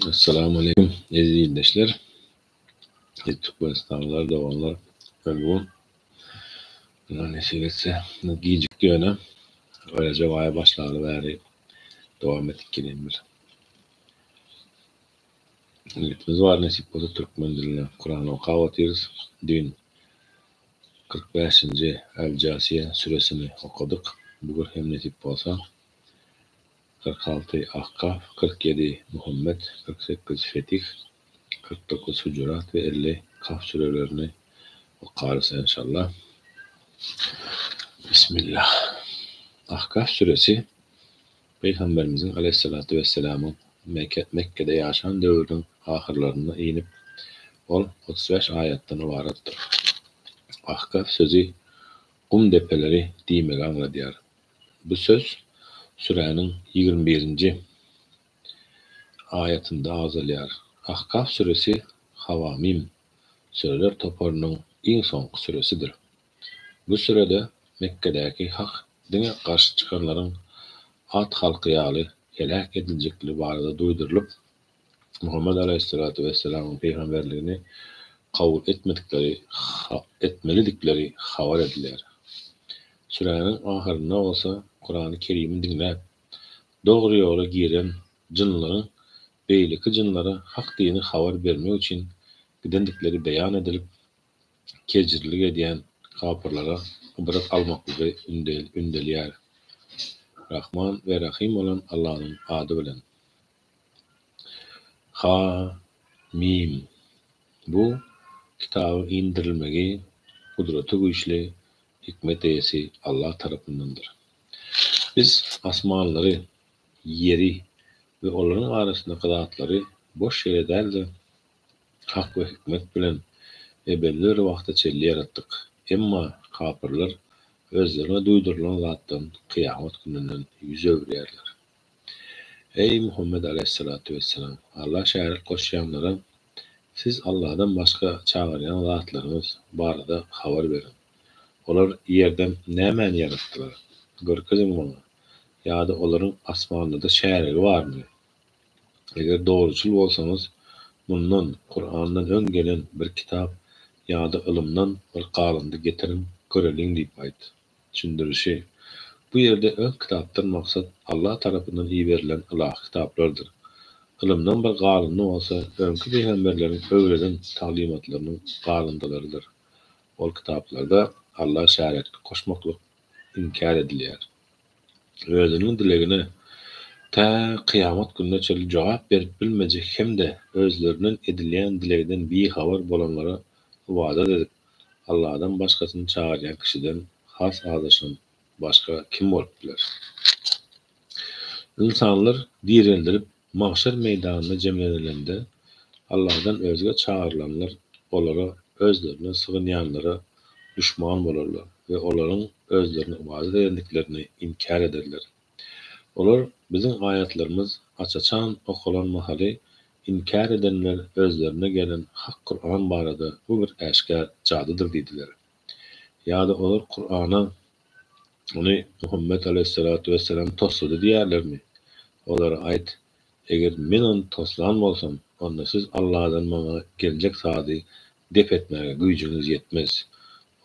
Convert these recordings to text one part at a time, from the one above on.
Essalamu aleýkum eziz ildeşler, eziz Türkmenistanlylar, doganlar. Ben bu gün Allah nesip etse gijikdi ýöne Rejep aýy başlaly bäri dowam edip gelýän bir niýetimiz bar nesip bolsa türkmen dilinde Kurany okap otyrys. Düýn 45-nji Al-Jasiýa süresini okadyk. Bu gün hem nesip bolsa 46 Ahkaf, 47 Muhammet, 48 Fetih, 49 Hujurat we 50 Kaf sürelerini okarys enşallah. Bismillah. Ahkaf süresi Pygamberimiziň aleýhissalatu wessalamyň Mekgede ýaşan döwrüniň ahyrlarynda inip, ol 35 aýatdan ybaratdyr. Ahkaf sözi gum depeleri diýmegi aňladýar. Bu söz süräniň 21-nji aýatynda agzalýar. Ahkaf süresi Hawamim süreler toparynyň iň soňky süresidir. Bu sürede Mekgedäki hak dine garşy çykanlaryň At halky ýaly heläk ediljekdigi barada duýdurylyp, Muhammet alaýhyssalatu wessalamyň pygamberligini kabul etmedikleri etmelidikleri habar edilýär. Süräniň ahyrynda bolsa Kurany Kerimi diňläp, dogry ýola giren jynlaryň beýleki jynlara hak dini habar bermek üçin gidendikleri beýan edilip, kejirlik edýän kapyrlara ybrat almaklygy ündelýär. Rahman we Rahym bolan Allanyň ady bilen. Ha, Mim. Bu kitabyň indirilmegi Gudraty güýçli, hikmet eýesi Allah tarapyndandyr. Biz asmanlary, ýeri we olaryň arasyndaky zatlary boş ýere däl-de, hak we hikmet bilen ebedi bir wagta çenli ýaratdyk. Emma kapyrlar özlerine duýdurylan zatdan, kyýamat gününden ýüz öwürýärler. Eý, Muhammet aleýhissalatu wessalam! Alla şärik goşýanlara, Siz Alladan başga çagyrýan zatlaryňyz barada habar beriň. Olar ýerden nämäni ýaratdylar? Görkeziň maňa! Ýa-da olaryň asmanlarda şärigi barmy? Eger dogruçyl bolsaňyz, mundan, Kurandan öň gelen bir kitap ýa-da ylymdan bir galyndy getiriň, göreliň diýip aýt. Düşündirişi, Bu ýerde öň kitapdan maksat Allah tarapyndan iberilen ylahy kitaplardyr. Ylymdan bir galyndy bolsa öňki pygamberleriň öwreden taglymatlarynyň galyndylarydyr. Ol kitaplarda Alla şärik goşmaklyk inkär edilýär. Özüniň dilegine tä kyýamat gününe çenli jogap berip bilmejek hem-de özlerinden edilýän dilegden bihabar bolanlara ybadat edip, Alladan başgasyny çagyrýan kişiden has azaşan başga kim bolup biler? Ynsanlar direldirip magşar meýdanynda jemlenilende, Alladan özge çagyrylanlar olara, özlerine sygynýanlara duşman bolarlar we olaryň özlerine ybadat edendiklerini inkär ederler. Olar Biziň aýatlarymyz aç-açan okalan mahaly inkär edenler özlerine gelen hak Kuran barada bu bir äşgär jadydyr diýdiler. Ýa-da olar Kurana ony Muhammet aleýhissalatu wessalam toslady diýýärlermi? Olara aýt, Eger men ony toslan bolsam, onda siz Alladan maňa geljek zady dep etmäge güýjüňiz ýetmez.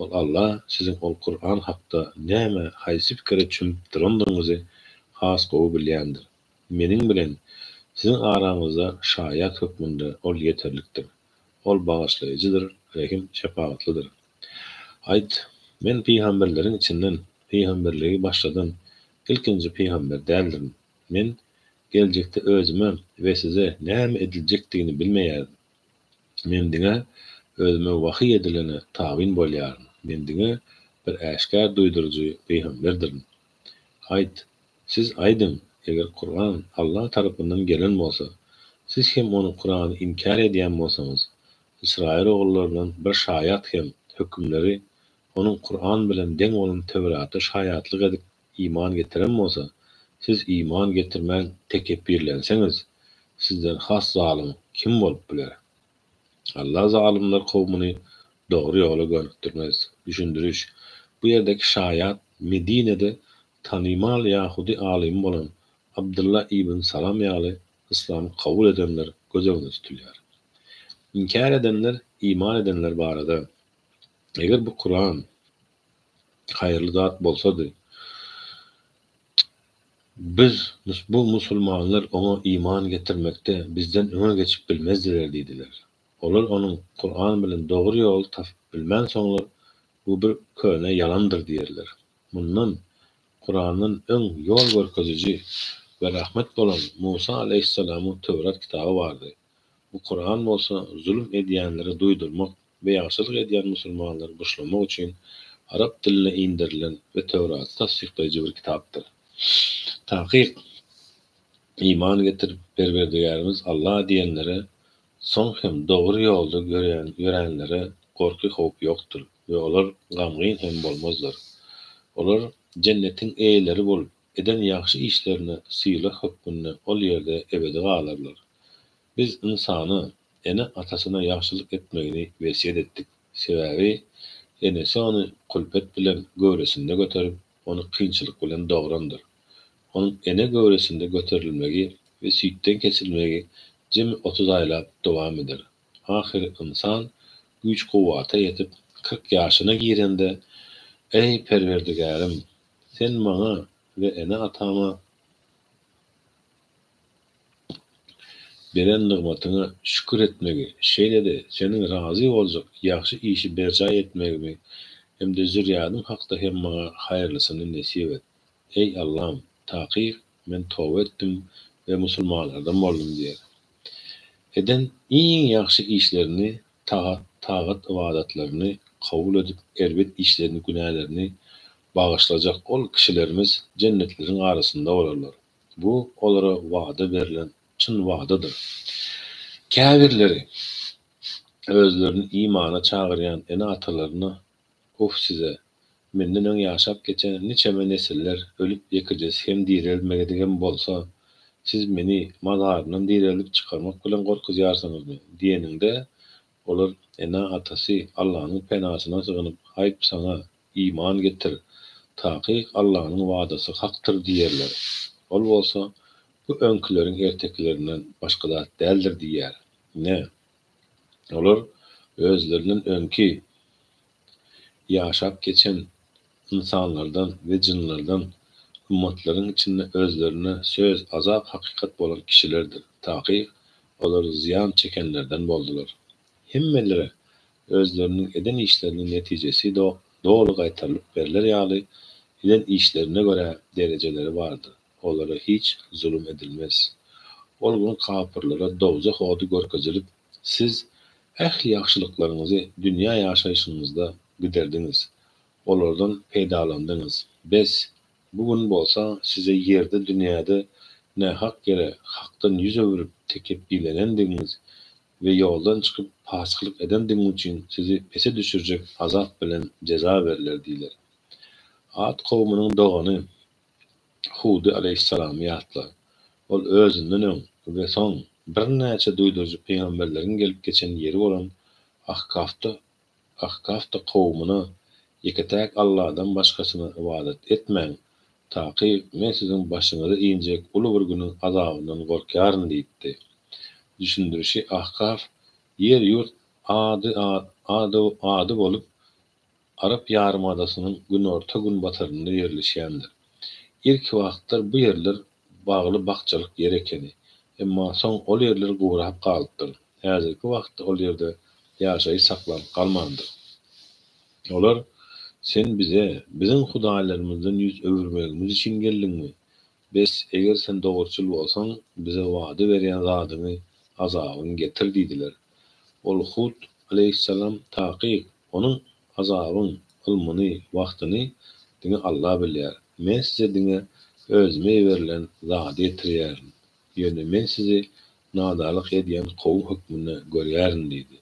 Ol Alla siziň ol Kuran hakda näme, haýsy pikire çümüp durandygyňyzy has gowy bilýändir. Meniň bilen siziň araňyzda şaýat hökmünde Ol ýeterlikdir. Ol Bagyşlaýjydyr, Rehim-şepagatlydyr. Aýt, Men pygamberleriň içinden pygamberligi başladan ilkinji pygamber däldirin. Men geljekde özüme we size näme ediljekdigini bilmeýärin. Men diňe özüme wahyý edilene tabyn bolýaryn. Men diňe bir äşgär duýduryjy pygamberdirin. Aýt, Siz aýdyň, eger Kuran Allah tarapyndan gelen bolsa, siz hem ony Kurany inkär edýän bolsaňyz, Ysraýyl ogullaryndan bir şaýat hem hökümleri onuň Kuran bilen deň bolan Töwrata şaýatlyk edip iman getiren bolsa, siz iman getirmän tekepbirlenseňiz, sizden has zalym kim bolup biler? Allah zalymlar kowmuny dogry ýola gönükdirmez. Düşündiriş, Bu ýerdeki şaýat Medinede tanymal ýahudy alymy bolan Abdylla ibn Salam ýaly Yslamy kabul edenler göz öňünde tutulýar. Inkär edenler iman edenler barada, Eger bu Kuran haýyrly zat bolsady, biz, bu musulmanlar oňa iman getirmekde bizden öňe geçip bilmezdiler diýdiler. Olar onuň, Kuran bilen, dogry ýoly tapyp bilmänsoňlar, bu bir köne ýalandyr diýerler. Mundan, Kurandan, öň ýol görkeziji we rahmet bolan Musa aleýhissalamyň Töwrat kitaby bardy. Bu Kuran bolsa zulum edýänlere duýdurmak we ýagşylyk edýän musulmanlary buşlamak üçin arap dilinde inderilen we Töwraty tassyklaýjy bir kitapdyr. Takyk, iman getirip, Perwerdigärimiz Alla diýenlere, soň hem dogry ýolda ýöränlere gorky-howp ýokdur we olar gamgyn hem bolmazlar. Olar jennetiň eýeleri bolup, eden ýagşy işlerine sylag hökmünde ol ýerde ebedi galarlar. Biz ynsana ene-atasyna ýagşylyk etmegini wesýet etdik. Sebäbi enesi ony kulpet bilen göwresinde göterip, ony kynçylyk bilen dograndyr. Onuň ene göwresinde göterilmegi we süýtden kesilmegi jemi 30 aýlap dowam eder. Ahyry ynsan güýç-kuwwata ýetip, 40 ýaşyna girende, Eý, Perwerdigärim! Sen maňa we ene-atama beren nygmatyňa şükür etmegi, şeýle-de Seniň razy boljak ýagşy işi berjaý etmegimi hem-de zürýadym hakda hem maňa haýyrlysyny nesip et. Eý, Allam! Takyk, men toba etdim we musulmanlardan boldum diýer. Eden iň ýagşy işlerini, tagat-ybadatlaryny kabul edip, erbet işlerini, günälerini bagyşlajak ol kişilerimiz jennetleriň arasynda bolarlar. Bu olara wada berlen çyn wadadyr. Käbirleri özlerini imana çagyrýan ene-atalaryna, Uf size! Menden öň ýaşap geçen niçeme nesiller ölüp ýekejesi hem direlmedigem bolsa, siz meni mazaryndan direldip çykarmak bilen gorkuzýarsyňyzmy? diýeninde, olar ene-atasy Allanyň penasyna sygynyp, Haýp saňa, iman getir, takyk Allanyň wadasy hakdyr diýerler. Ol bolsa, Bu öňküleriň ertekilerinden başga zat däldir diýer. Ine, olar özlerinden öňki ýaşap geçen ynsanlardan we jynlardan ymmatlaryň içinde özlerine söz, azap hakykat bolan kişilerdir. Takyk, olar zyýan çekenlerden boldular. Hemmelere özleriniň eden işleriniň netijesi doly gaýtarylyp berler ýaly, eden işlerine görä derejeleri bardyr. Olara hiç zulum edilmez. Ol gün kapyrlara dowzah ody görkezilip, Siz ähli ýagşylyklaryňyzy dünýä ýaşaýşyňyzda giderdiňiz, olardan peýdalandyňyz. Bes, bu gün bolsa size ýerde dünýäde nähak ýere Hakdan ýüz öwrüp tekepbirlenendigiňiz we ýoldan çykyp pasyklyk edendigiňiz üçin sizi pese düşürjek azap bilen jeza berler diýler. Ad kowumynyň dogany Hudy aleýhissalamy ýatla. Ol özünden öň we soň birnäçe duýduryjy pygamberleriň gelip geçen ýeri bolan Ahkafda Ahkafda kowumyna, Ýeke-täk Alladan başgasyna ybadat etmäň, takyk men siziň başyňyza injek uly bir günüň azabyndan gorkýaryn diýipdi. Düşündirişi Ahkaf ýer-ýurt ady ady ady bolup, Arap ýarymadasynyň günorta-günbatarynda ýerleşýändir. Irki wagtlar bu ýerler bagly-bakjalyk ýer ekeni. Emma soň ol ýerler gurap galypdyr. Häzirki wagtda ol ýerde ýaşaýyş saklanyp galmandyr. Olar, Sen bize, biziň hudaýlarymyzdan ýüz öwürmegimiz üçin geldiňmi? Bes, eger sen dogruçyl bolsaň, bize wada berýän zadyňy, azabyňy getir diýdiler. Ol Hud aleýhissalam, Takyk, onuň, azabyň, ylmyny, wagtyny diňe Alla bilýär. Men size diňe özüme iberilen zady ýetirýärin. Ýöne men sizi nadanlyk edýän kowum hökmünde görýärin diýdi.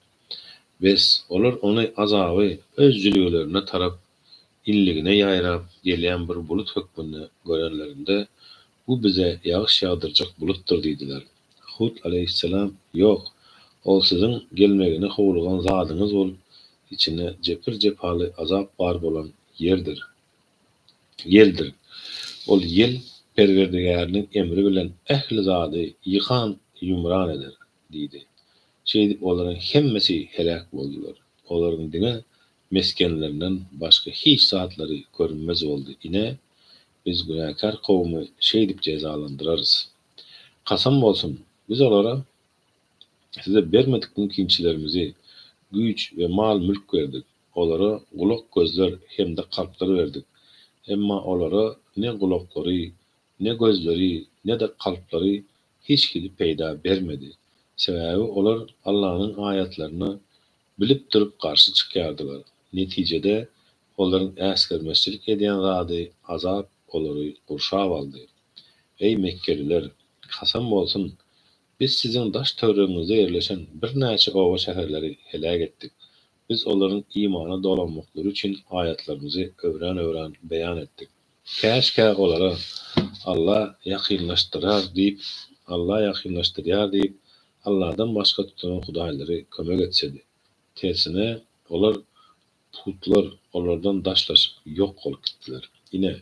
Bes, olar ony, azaby, öz jülgelerine tarap inligine ýaýrap gelýän bir bulut hökmünde görenlerinde, Bu bize ýagyş ýagdyrjak bulutdyr diýdiler. Hud aleýhissalam, Ýok, ol siziň gelmegine howlugan zadyňyz bolup, içinde jepir-jepaly azap bar bolan ýerdir, ýeldir. Ol ýel. Perwerdigäriniň emri bilen ähli zady ýykan-ýumran eder diýdi. Şeýdip olaryň hemmesi heläk boldular. Olaryň diňe mesgenlerinden başga hiç zatlary görünmez boldy. Ine, Biz günäkär kowumy şeýdip jezalandyrarys. Kasam bolsun, Biz olara size bermedik mümkinçilerimizi, güýç we mal-mülk berdik. Olara gulak-gözler hem-de kalplar berdik. Emma olara ne gulaklary, ne gözleri, ne-de kalplary hiç hili peýda bermedi. Sebäbi olar Allanyň aýatlaryna bilip durup garşy çykýardylar. Netijede, olaryň äsgermezçilik edýän zady, azap olary gurşap aldy. Eý, mekgeliler! Kasam bolsun, Biz siziň daş-töweregiňizde ýerleşen birnäçe oba-şäherleri heläk etdik. Biz olaryň imana dolanmaklary üçin aýatlarymyzy öwran-öwran beýan etdik. Käşgä olara, Alla ýakynlaşdyrar diýip, Alla ýakynlaşdyrýar diýip, Alladan başga tutunan hudaýlary kömek etsedi. Tersine, olar, putlar, olardan daşlaşyp ýok bolup gitdiler. Ine,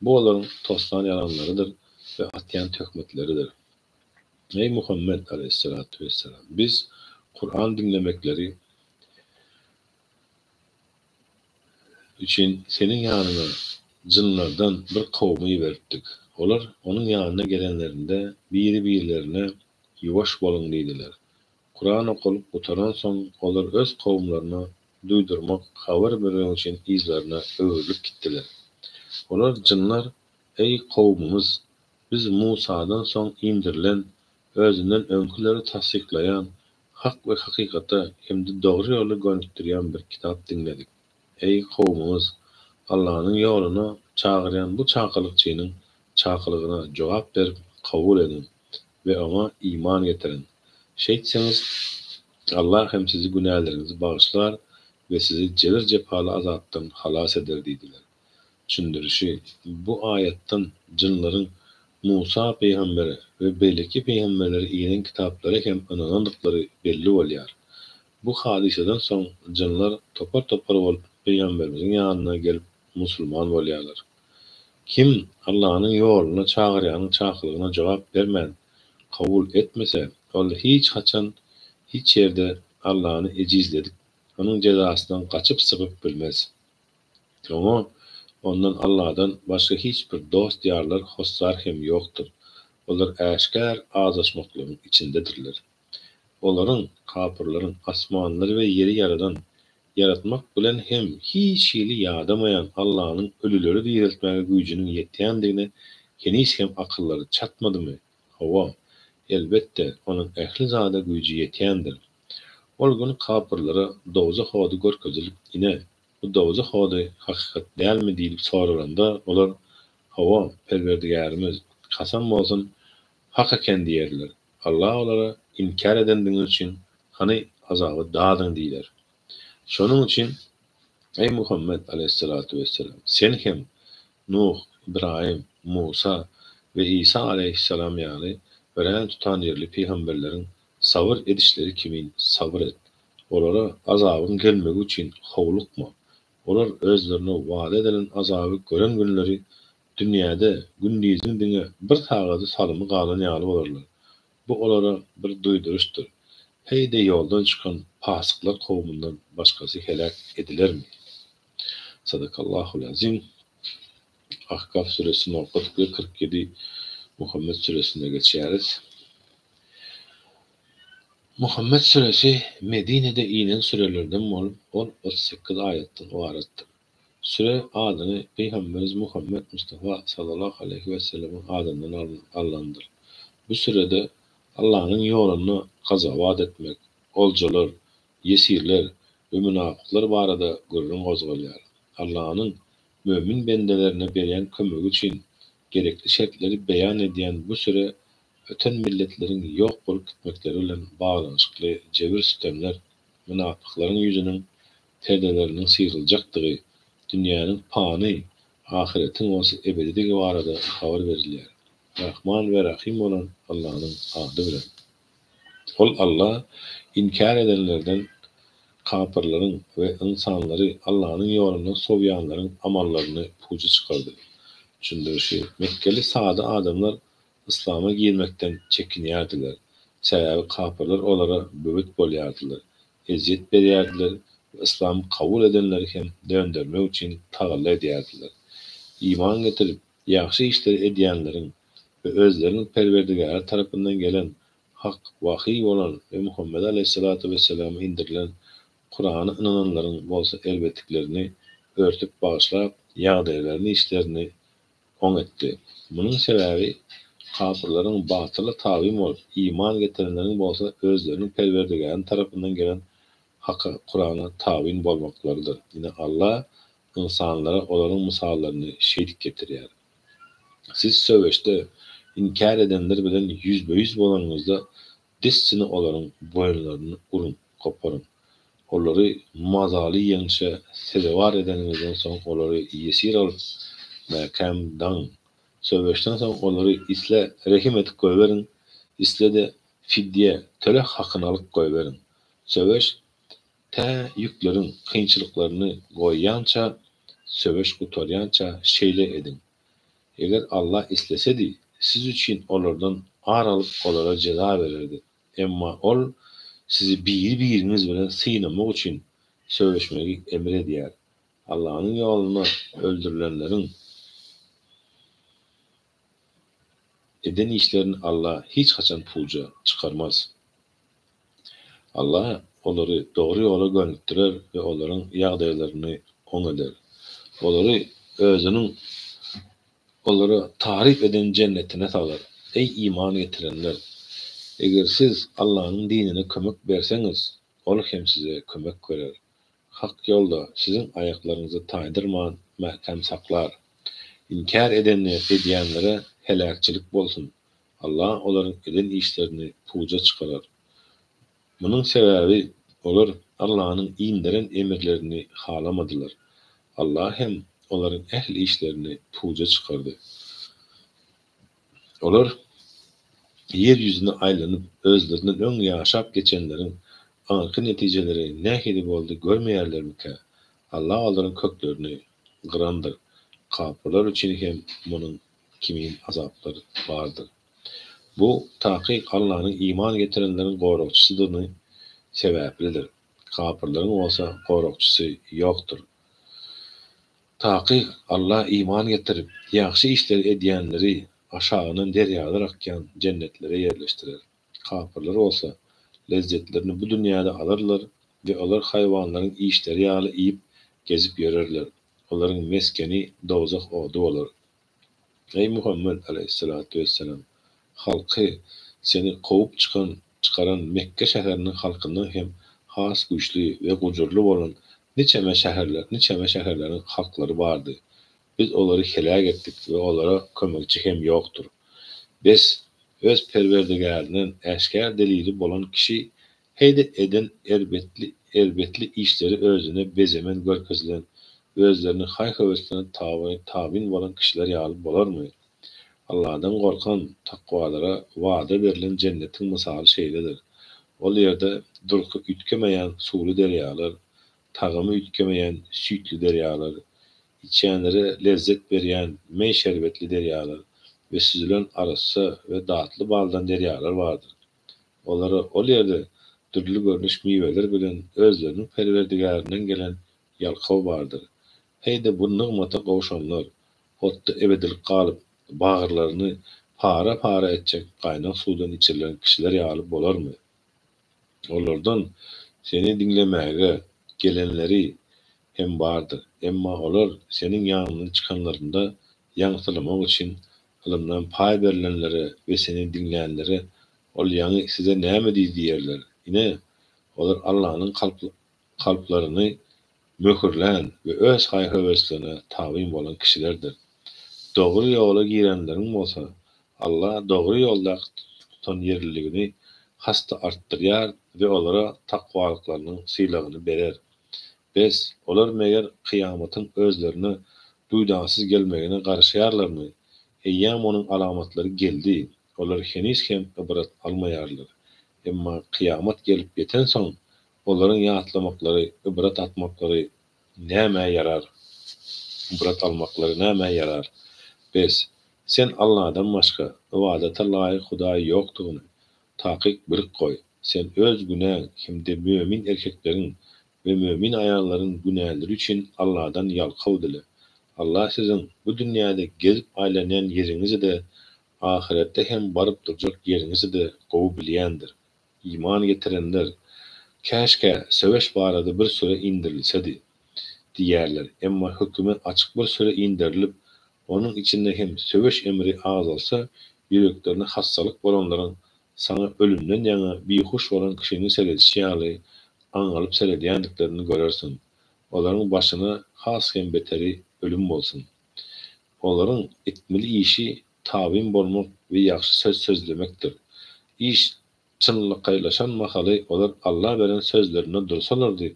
bu olaryň toslan ýalanlarydyr we atýan töhmetleridir. Eý, Muhammet, aleýhissalatu wessalam! Biz Kuran diňlemekleri üçin seniň ýanyňa jynlardan bir kowumy iberipdik. Olar onuň ýanyna gelenlerinde biri-birlerine, Ýuwaş boluň diýdiler. Kuran okalyp gutaransoň, olar öz kowumlaryna duýdurmak, habar bermek üçin yzlaryna öwrülip gitdiler. Olar, jynlar, Eý, kowumymyz! Biz Musadan soň inderilen, özünden öňküleri tassyklaýan, hak we hakykata hem-de dogry ýola gönükdirýän bir kitap diňledik. Eý, kowumymyz! Allanyň ýoluna çagyrýan bu çakylykçynyň çakylygyna jogap berip, kabul ediň we oňa iman getiriň. Şeýtseňiz, Alla hem sizi günäleriňizi bagyşlar we sizi jebir-jepaly azapdan halas eder diýdiler. Düşündirişi, Bu aýatdan jynlaryň Musa pygambere we beýleki pygamberlere inen kitaplara hem ynanandyklary belli bolýar. Bu hadysadan soň jynlar topar-topar bolup pygamberimiziň ýanyna gelip musulman bolýarlar. Kim Allanyň ýoluna çagyrýanyň çakylygyna jogap bermän, kabul etmese, ol hiç haçan, hiç ýerde Allany ejizledip, Onuň jezasyndan gaçyp-sypyp bilmez. Oňa Ondan, Alladan, başga hiç bir dost-ýarlar, hossar hem ýokdur. Olar äşgär azaşmaklygyň içindedirler. Olaryň, kapyrlaryň, asmanlary we ýeri ýaradan, ýaratmak bilen hem hiç hili ýadamaýan Allanyň ölüleri direltmäge güýjüniň ýetýändigine heniz hem akyllary çatmadymy? Hawa, elbetde, Onuň ähli zada güýji ýetýändir. Ol gün kapyrlara dowzah ody görkezilip, Ine, Bu dowzah ody hakykat dälmi diýlip soralanda, olar, Hawa, Perwerdigärimiz, kasam bolsun, hak eken diýerler. Allah olara, Inkär edendigiňiz üçin, hany, azaby dadyň diýler. Şonuň üçin, eý Muhammet, aleýhissalatu wessalam, sen hem Nuh, Ybraýym, Musa we Isa aleýhissalam ýaly örän tutanýerli pygamberleriň sabyr edişleri kimin sabyr et. Olara azabyň gelmegi üçin howlukma. Olar özlerine wada edilen azaby gören günleri dünýäde gündiziň diňe bir sagady salymy galan ýaly bolarlar. Bu olara bir duýduryşdyr. Heý-de ýoldan çykan pasyklar kowumyndan başgasy heläk edilermi? Sadakallahul azim. Ahkaf süresini okadyk we 47 Muhammet süresine geçýäris. Muhammet süresi Medinede inen sürelerden bolup, ol 38 aýatdan ybaratdyr. Süre adyny Pygamberimiz Muhammet Mustafa sallallahu aleýhi wesellemiň adyndan alnandyr. Bu sürede Allanyň ýolunda gazawat etmek, oljalar, ýesirler we mynapyklar barada gürrüň gozgalýar. Allanyň mömin bendelerine berýän kömegi üçin gerekli şertleri beýan edýän bu süre öten milletleriň ýok bolup gitmekleri bilen baglanyşykly jebir-sütemler, mynapyklaryň ýüzüniň perdeleriniň syryljakdygy, dünýäniň pany, ahyretiň bolsa ebedidigi barada habar berilýär. Rahman we Rahym bolan Allanyň ady bilen. Ol Alla inkär edenlerden kapyrlaryň we ynsanlary Allanyň ýolundan sowýanlaryň amallaryny puja çykardy. Düşündirişi, Mekgeli sada adamlar yslama girmekden çekinýärdiler. Sebäbi kapyrlar olara böwet bolýardylar, ezýet berýärdiler we yslamy kabul edenleri hem döndermek üçin tagalla edýärdiler. Iman getirip, ýagşy işleri edýänleriň we özleriniň Perwerdigäri tarapyndan gelen hak wahyý bolan we Muhammet aleýhissalatu wesselama inderilen Kurana ynananlaryň bolsa erbetliklerini örtüp bagyşlap, ýagdaýlaryny işlerini oň etdi. Munuň sebäbi kapyrlaryň batyla tabyn bolup, iman getirenleriň bolsa özleriniň Perwerdigäri tarapyndan gelen haka, Kurana, tabyn bolmaklarydyr. Ine Alla ynsanlara olaryň mysallaryny şeýdip getirýär. Siz söweşde inkär edenler bilen ýüzbe-ýüz bolanyňyzda dessine olaryň boýunlaryny uruň, goparyň. Olary mazaly ýeňşe sezewar edeniňizden soň olary ýesir alyp, mäkäm daňyň. Söweşden soň olary isle rehim edip goýberiň, isle-de fidýe, töleg hakyny alyp goýberiň. Söweş tä ýükleriň kynçylyklaryny goýýança, söweş gutarýança şeýle ediň. Eger Alla islesedi, siz üçin olardan ar alyp olara jeza bererdi. Emma Ol sizi biri-biriňiz bilen synamak üçin söweşmegi emr edýär. Allanyň ýolunda öldürilenleriň eden işlerini Alla hiç haçan puja çykarmaz. Alla olary dogry ýola gönükdirer we olaryň ýagdaýlaryny oň eder. Olary Özüniň olara taryp eden jennetine salar. Eý, iman getirenler! Eger siz Allanyň dinine kömek berseňiz, Ol hem size kömek berer. Hak ýolda siziň aýaklaryňyzy taýdyrman mäkäm saklar. Inkär edýänlere heläkçilik bolsun! Allah olaryň eden işlerini puja çykarar. Munuň sebäbi olar Allanyň inderen emirlerini halamadylar. Allah hem olaryň ähli işlerini puja çykardy. Olar ýer ýüzüne aýlanyp, özlerinden öň ýaşap geçenleriň aňyrky netijeleri nähili boldy görmeýärlermikä? Allah olaryň köklerini gyrandyr. Kapyrlar üçin hem munuň kimin azaplar bardyr. Bu, takyk Allanyň iman getirenleriň goragçysydygyny sebäplidir. Kapyrlaryň bolsa goragçysy ýokdur. Takyk Alla iman getirip, ýagşy işleri edýänleri aşagyndan derýalar akýan jennetlere ýerleşdirer. Kapyrlar bolsa, lezzetlerini bu dünýäde alarlar we olar haýwanlaryň iýişleri ýaly iýip, gezip ýörerler. Olaryň mesgeni dowzah ody bolar. Eý, Muhammet, aleýhissalatu wesselam! Halky, seni kowup çykan, çykaran Mekge şäheriniň halkyndan hem has güýçli we gujurly bolan niçeme şäherler, niçeme şäherleriň halklary bardy. Biz olary heläk etdik we olara kömekçi hem ýokdur. Bes, öz Perwerdigärinden äşgär delili bolan kişi Heý-de eden erbetli erbetli işleri özüne bezemen görkezilen, özleriniň haý-höweslerine tabyn bolan kişiler ýaly bolarmy? Alladan gorkan takwalara wada berlen jennetiň mysaly şeýledir. Ol ýerde durky üýtgemeýän suwly derýalar, tagamy üýtgemeýän süýtli derýalar, içýänlere lezzet berýän meý şerbetli derýalar we süzülen arassa we datly baldan derýalar bardyr. Olara ol ýerde dürli görnüş miweler bilen özleriniň Perwerdigärinden gelen ýalkaw bardyr. Heý-de bu nygmata gowşanlar, otda ebedilik galyp, bagyrlaryny para-para etjek gaýnag suwdan içirilen kişiler ýaly bolarmy? Olardan seni diňlemäge gelenleri hem bardyr. Emma olar seniň ýanyňdan çykanlarynda ýaňsylamak üçin Ylymdan paý berlenlere we seni diňlänlere Ol ýaňy size näme diýdi diýerler. Ine, olar Allanyň kalplaryny möhürlän we öz haý-höweslerine tabyn bolan kişilerdir. Dogry ýola girenleriň bolsa, Alla dogry ýoldaky tutanýerliligini has-da artdyrýar we olara takwalyklarynyň sylagyny berer. Bes, olar meger kyýamatyň özlerine duýdansyz gelmegine garaşýarlarmy? Eýýäm onuň alamatlary geldi, olar heniz hem ybrat almaýarlar. Emma kyýamat gelip ýetensoň, olaryň ýatlamaklary, ybrat atmaklary nämä ýarar? Ybrat almaklary nämä ýarar? Bes, sen Alladan başga, ybadata laýyk hudaý ýokdugyny, takyk bilip goý. Sen öz günäň hem-de mömin erkekleriň we mömin aýallaryň günäleri üçin Alladan ýalkaw dile. Allah siziň bu dünýäde gezip aýlanýan ýeriňizi-de, ahyretde hem baryp durjak ýeriňizi-de gowy bilýändir. Iman getirenler, Käşgä söweş barada bir süre indirilsedi! diýerler. Emma hökümi açyk bir süre inderilip, onuň içinde hem söweş emri agzalsa, ýüreklerine hassalyk bolanlaryň saňa ölümden ýaňa bihuş bolan kişiniň seredişi ýaly aňalyp seredýändiklerini görersiň. Olaryň başyna has hem beteri ölüm bolsun! Olaryň etmeli işi tabyn bolmak we ýagşy söz sözlemekdir. Iş çynlakaýlaşan mahaly olar Alla beren sözlerinde dursalardy,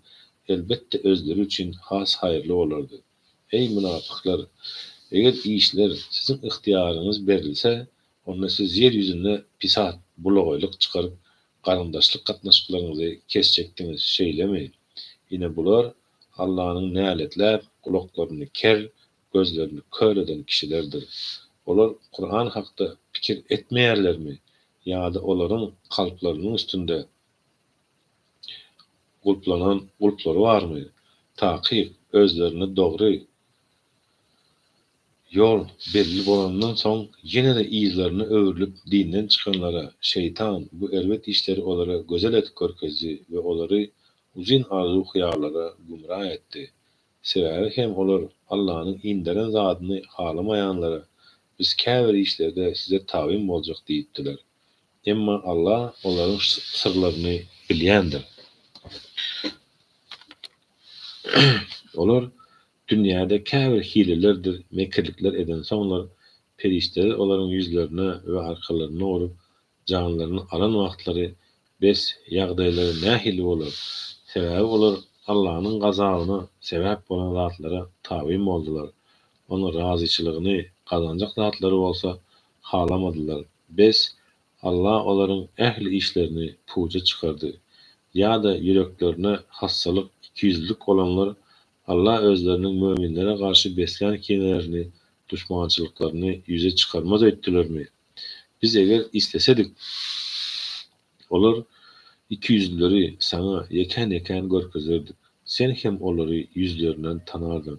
elbetde özleri üçin has haýyrly bolardy. Eý, mynapyklar! Eger işler siziň ygtyýaryňyz berilse, onda siz ýer ýüzünde pisat, bulagaýlyk çykaryp, garyndaşlyk gatnaşyklaryňyzy kesjekdiňiz, şeýlemi? Ine bular Allanyň näletläp, gulaklaryny ker, gözlerini kör eden kişilerdir. Olar Kuran hakda pikir etmeýärlermi ýa-da olaryň kalplarynyň üstünde gulplanan gulplary barmy? Takyk, özlerine dogry ýol belli bolandan soň ýene-de yzlaryna öwrülip dinden çykanlara şeýtan bu erbet işleri olara gözel edip görkezdi we olary uzyn arzuw-hyýallara gümra etdi. Sebäbi hem olar Allanyň inderen zadyny halamaýanlara Biz käbir işlerde size tabyn boljak diýipdiler. Emma Alla olaryň syrlaryny bilýändir. Olar dünýäde käbir hilelerdir mekirlikler edensoňlar, perişdeler olaryň ýüzlerine we arkalaryna urup, janlaryny alan wagtlary, bes, ýagdaýlary nähili bolar? Sebäbi olar Allanyň gazabyna sebäp bolan zatlara tabyn boldular. Onuň razyçylygyny gazanjak zatlary bolsa halamadylar. Bes, Alla olaryň ähli işlerini puja çykardy. Ýa-da ýüreklerine hassalyk, ikiýüzlülik bolanlar Alla özleriniň möminlere garşy beslän kinelerini, duşmançylyklaryny ýüze çykarmaz öýtdülermi? Biz eger islesedik, olar ikiýüzlüleri saňa ýekän-ýekän görkezerdik. Sen hem olary ýüzlerinden tanardyň.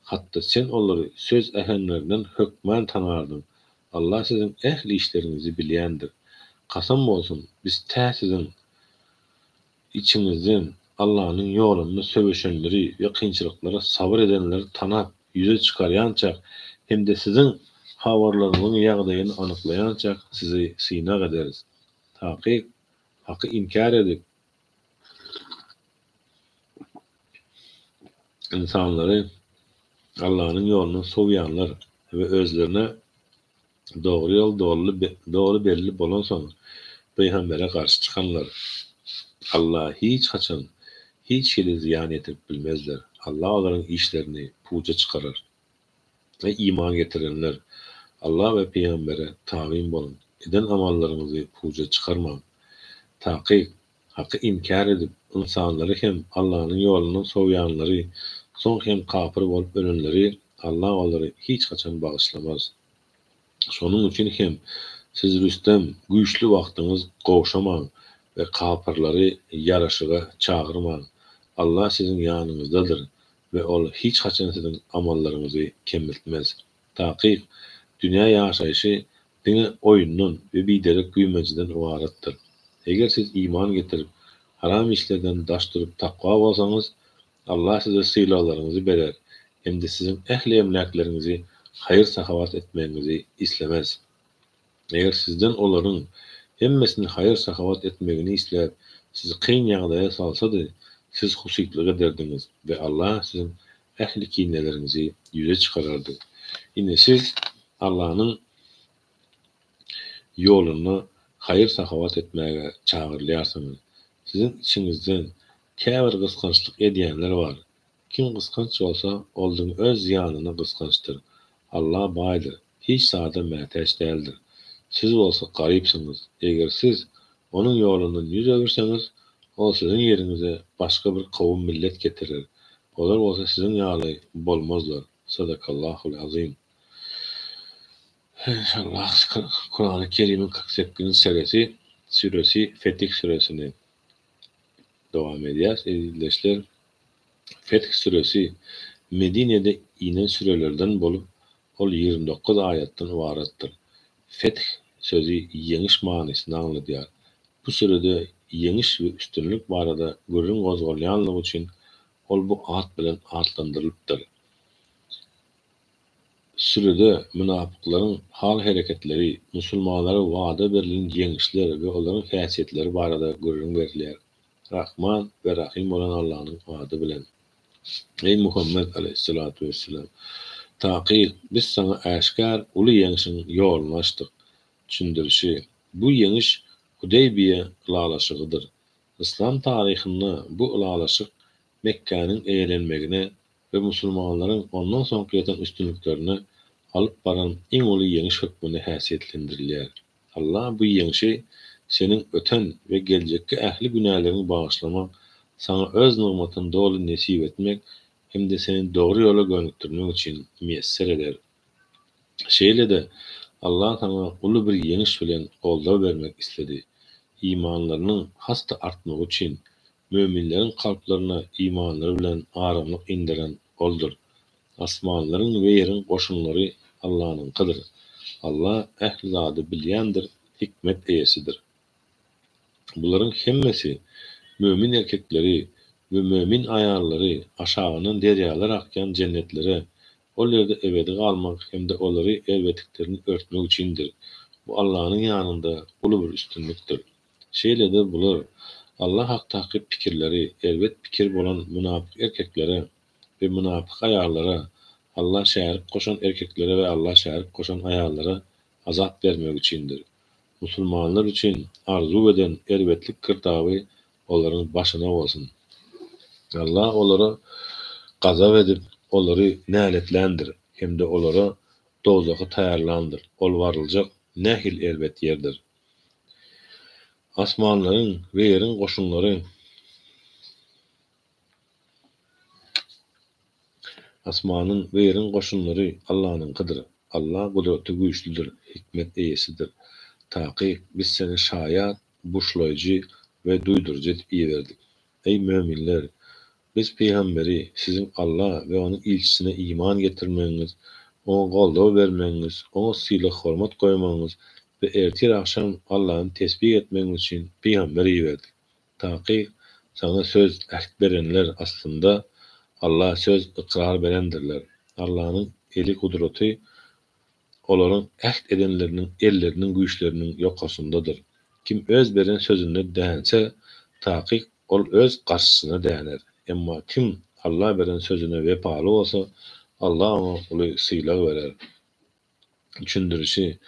Hatda sen olary söz äheňlerinden hökman tanardyň. Allah siziň ähli işleriňizi bilýändir. Kasam bolsun, biz tä siziň Içiňizden Allanyň ýolunda söweşenleri we kynçylyklara sabyr edenleri tanap, ýüze çykarýançak hem-de siziň habarlaryňyzyň ýagdaýyny anyklaýançak sizi synag ederis. Takyk, Haky inkär edip, ynsanlary Allanyň ýolundan sowýanlar we özlerine Dogry ýol doly belli bolansoň, pygambere garşy çykanlar Alla hiç haçan hiç hili zyýan ýetirip bilmezler. Alla olaryň işlerini puja çykarar. Eý, iman getirenler! Alla we pygambere tabyn boluň, eden amallaryňyzy puja çykarmaň. Takyk, Haky inkär edip, ynsanlary hem Allanyň ýolundan sowýanlary, soň hem kapyr bolup ölenleri Alla olary hiç haçan bagyşlamaz. Şonuň üçin hem siz rüstem, güýçli wagtyňyz gowşamaň we kapyrlary ýaraşyga çagyrmaň. Alla siziň ýanyňyzdadyr we Ol hiç haçan siziň amallaryňyzy kemiltmez. Takyk, dünýä ýaşaýşy diňe oýundan we biderek güýmenjeden ybaratdyr. Eger siz iman getirip, haram işlerden daş durup takwa bolsaňyz, Allah size sylaglaryňyzy berer hem-de siziň ähli emläkleriňizi haýyr-sahawat etmegiňizi islemez. Eger sizden olaryň hemmesini haýyr-sahawat etmegini isläp, sizi kyn ýagdaýa salsady, siz husytlyk ederdiňiz we Allah siziň ähli kineleriňizi ýüze çykarardy. Ine siz Allanyň ýolunda haýyr-sahawat etmäge çagyrylýarsyňyz. Siziň içiňizden käbir gysgançlyk edýänler bar. Kim gysganç bolsa, ol diňe öz zyýanyna gysgançdyr. Alla baýdyr, hiç zada mätäç däldir. Siz bolsa garypsyňyz. Eger siz Onuň ýolundan ýüz öwürseňiz, Ol siziň ýeriňize başga bir kowum-millet getirer. Olar bolsa siziň ýaly bolmazlar. Sadakallahul azim. Inşallah Kurany Kerimiň 48-nji süresi, süresi Fetih süresini dowam edýäris eziz ildeşler. Feth süresi Medinede inen sürelerden bolup, ol 29 aýatdan ybaratdyr. Feth sözi ýeňiş manysyny aňladýar. Bu sürede ýeňiş we üstünlik barada gürrüň gozgalýanlygy üçin ol bu at bilen atlandyrylypdyr. Sürede mynapyklaryň hal-hereketleri, musulmanlara wada berlen ýeňişler we olaryň häsiýetleri barada gürrüň berilýär. Rahman we Rahym bolan Allanyň ady bilen. Eý, Muhammet aleýhissalatu wesselam! Takyk, Biz saňa äşgär uly ýeňşiň ýoluny açdyk. Düşündirişi, Bu ýeňiş Hudeýbiýe ylalaşygydyr. Yslam taryhynda bu ylalaşyk Mekgäniň eýelenmegine we musulmanlaryň ondan soňky ýeten üstünliklerine alyp baran iň uly ýeňiş hökmünde häsiýetlendirilýär. Allah bu ýeňşi seniň öten we geljekki ähli günäleriňi bagyşlamak, saňa Öz nygmatyny doly nesip etmek hem-de seni dogry ýola gönükdirmek üçin miýesser eder. Şeýle-de, Allah saňa uly bir ýeňiş bilen goldaw bermek isledi. Imanlarynyň has-da artmagy üçin, möminleriň kalplaryna imanlary bilen aramlyk inderen Oldur. Asmanlaryň we ýeriň goşunlary Allanyňkydyr. Alla ähli zady bilýändir, hikmet eýesidir. Bularyň hemmesi mömin erkekleri we mömin aýallary aşagyndan derýalar akýan jennetlere, ol ýerde ebedi galmak hem-de olary erbetliklerini örtmek üçindir. Bu Allanyň ýanynda uly bir üstünlikdir. Şeýle-de bular, Alla hakdaky pikirleri erbet pikir bolan mynapyk erkeklere we mynapyk aýallara, Alla şärik goşan erkeklere we Alla şärik goşan aýallara azap bermek üçindir. Musulmanlar üçin arzuw eden erbetlik girdaby olaryň başyna bolsun. Alla olara gazap edip, olary näletländir hem-de olara dowzahy taýýarlandyr, ol baryljak nähili erbet ýerdir. Asmanlaryň we ýeriň goşunlary Asmanyň we ýeriň goşunlary Allanyňkydyr. Alla gudraty güýçlüdir, hikmet eýesidir. Takyk, Biz seni şaýat, buşlaýjy we duýduryjy edip iberdik. Eý, möminler! Biz pygamberi siziň Alla we Onuň ilçisine iman getirmegiňiz, oňa goldaw bermegiňiz, oňa sylag-hormat goýmagyňyz we ertir-agşam Allany tesbih etmegiňiz üçin pygamber iberdik. Takyk, saňa söz, äht berenler, aslynda, Alla söz, ykrar berendirler. Allanyň eli gudraty olaryň äht edenleriniň elleriniň güýçleriniň ýokarsyndadyr. Kim öz beren sözünde dänse, takyk, ol öz garşysyna däner. Emma kim Alla beren sözüne wepaly bolsa, Alla oňa uly sylag berer. Düşündirişi,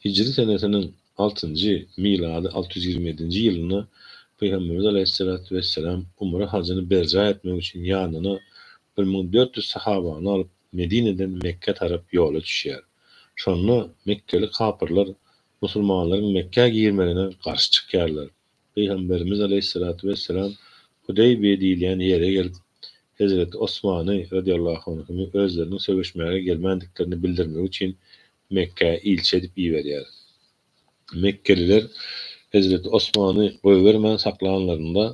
Hijri senesiniň altynjy, milady 627-nji ýylynda Pygamberimiz aleýhissalatu wesselam umra hajyny berjaý etmek üçin ýanyna 1400 sahabany alyp Medineden Mekgä tarap ýola düşýär. Şonda mekgeli kapyrlar musulmanlaryň Mekgä girmegine garşy çykýarlar. Pygamberimiz aleýhissalatu wesselam Hudeýbiýe diýilýän ýere gelip, hezreti Osmany, radiallahu anhumy, özleriniň söweşmäge gelmändiklerini bildirmek üçin Mekgä ilçi edip iberýär. Mekgeliler hezreti Osmany goýbermän saklanlarynda,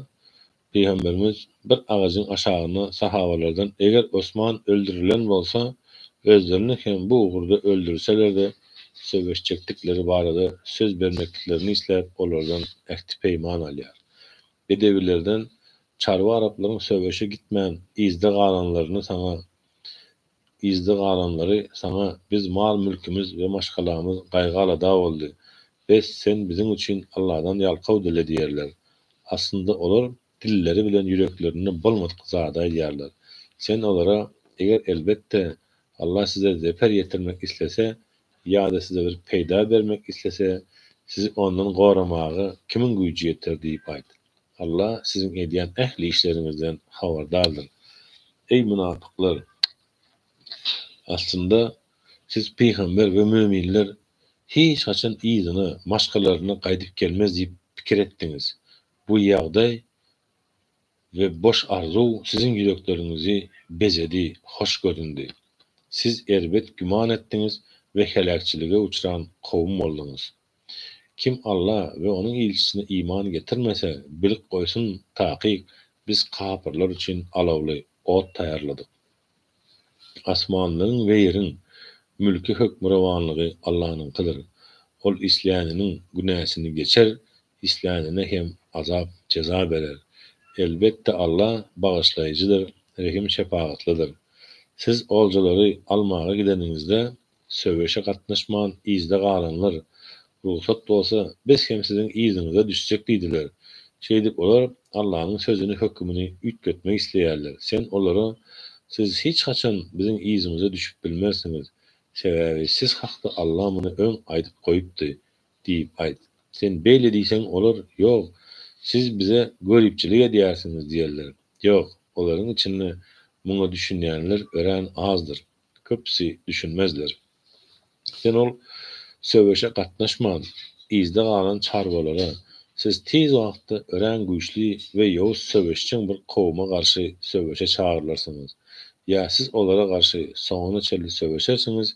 Pygamberimiz bir agajyň aşagynda sahabalardan eger Osman öldürilen bolsa, özlerini hem bu ugurda öldürseler-de söweşjekdikleri barada söz bermekliklerini isläp olardan ähti-peýman alýar. Bedewilerden çarwa araplaryň söweşe gitmän yzda galanlaryny saňa Yzda galanlary saňa biz mal-mülkümiz we maşgalamyz gaýgy-alada boldy. Bes, sen biziň üçin Alladan ýalkaw dile diýerler. Aslynda olar dilleri bilen ýüreklerinde bolmadyk zady aýdýarlar. Sen olara, Eger elbetde, Alla size zeper ýetirmek islese ýa-da size bir peýda bermek islese, sizi ondan goramaga kimiň güýji ýeter diýip aýt. Alla siziň edýän ähli işleriňizden habardardyr. Eý, mynapyklar! Aslynda, siz pygamber we möminler hiç haçan yzyna, maşgalalaryna gaýdyp gelmez diýip pikir etdiňiz. Bu ýagdaý we boş arzuw siziň ýürekleriňizi bezedi, hoş göründi. Siz erbet güman etdiňiz. we heläkçilige uçran kowum bolduňyz. Kim Alla we Onuň ilçisine iman getirmese, bilip goýsun, takyk, Biz kapyrlar üçin alawly ot taýýarladyk. Asmanlaryň we ýeriň mülki hökmürowanlygy Allanyňkydyr. Ol isläniniň günäsini geçer, islänine hem azap, jeza berer. Elbetde Alla bagyşlaýjydyr, rehim-şepagatlydyr. Siz oljalary almaga gideniňizde, söweşe gatnaşman yzda galanlar, Rugsat bolsa, biz hem siziň yzyňyza düşjek diýdiler. Şeýdip olar Allanyň sözüni, hökümini üýtgetmek isleýärler. Sen olara, Siz hiç haçan biziň yzymyza düşüp bilmersiňiz. Sebäbi siz hakda Alla muny öň aýdyp goýupdy diýip aýt. Sen beýle diýseň, olar, Ýok, siz bize göripçilik edýärsiňiz diýerler. Ýok, olaryň içinde muňa düşünýänler örän azdyr. Köpüsi düşünmezler. Sen ol söweşe gatnaşman, yzda galan çarwalara, Siz tiz wagtda örän güýçli we ýowuz söweşjeň bir kowuma garşy söweşe çagyrylarsyňyz. Ýa siz olara garşy soňuna çenli söweşersiňiz,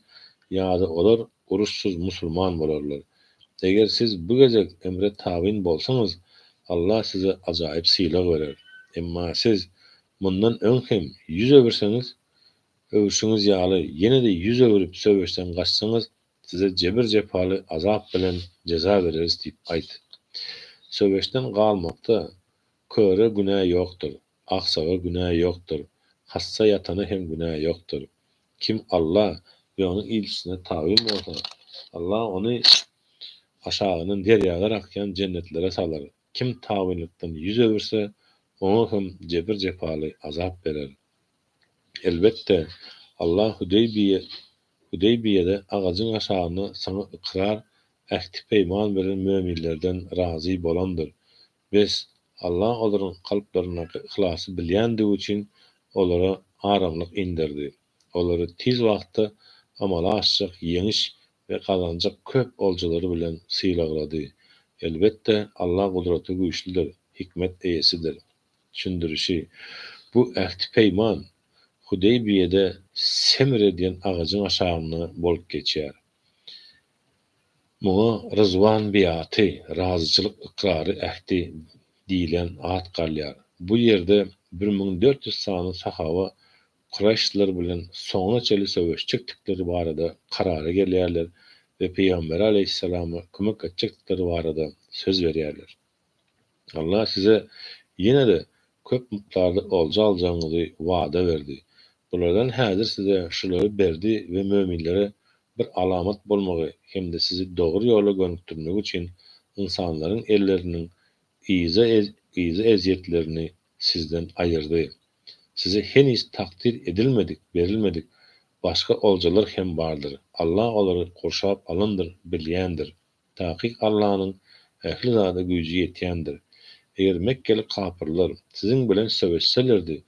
ýa-da olar uruşsyz musulman bolarlar. Eger siz bu gezek emre tabyn bolsaňyz, Allah size ajaýyp sylag berer. Emma siz mundan öň hem ýüz öwürseňiz, öwrüşiňiz ýaly ýene-de ýüz öwrüp söweşden gaçsaňyz, size jebir-jepaly azap bilen jeza bereris diýip aýt. Söweşden galmakda köre günä ýokdur, agsaga günä ýokdur, hassa ýatana hem günä ýokdur. Kim Alla we Onuň ilçisine tabyn bolsa, Alla ony aşagyndan derýalar akýan jennetlere salar. Kim tabynlykdan ýüz öwürse, oňa hem jebir-jepaly azap berer. Elbetde, Alla Hudeýbiýe Hudeýbiýede agajyň aşagynda saňa ykrar, ähti-peýman beren möminlerden razy bolandyr. Bes, Alla olaryň kalplaryndaky yhlasy bilýändigi üçin olara aramlyk inderdi. Olary tiz wagtda amala aşjak ýeňiş we gazanjak köp oljalary bilen sylaglady. Elbetde, Alla gudraty güýçlüdir, hikmet eýesidir. Düşündirişi, Bu ähti-peýman Hudeýbiýede Semre diýen agajyň aşagynda bolup geçýär. Muňa Ryzwan beýaty, razyçylyk ykrary ähdi, diýlen at galýar. Bu ýerde 1400 sany sahaba kuraýşlylar bilen soňuna çenli söweşjekdikleri barada karara gelýärler we Pygambere aleýhissalama kömek etjekdikleri barada söz berýärler. Allah size ýene-de köp mukdarda olja aljagyňyzy wada berdi. Bulardan häzir size şulary berdi we möminlere bir alamat bolmagy hem-de sizi dogry ýola gönükdirmegi üçin ynsanlaryň elleriniň yza-ezýetlerini sizden aýyrdy. Size heniz takdyr edilmedik, berilmedik, başga oljalar hem bardyr. Allah olary gurşap alandyr, bilýändir. Takyk Allanyň ähli zada güýji ýetýändir. Eger mekgeli kapyrlar siziň bilen söweşselerdi,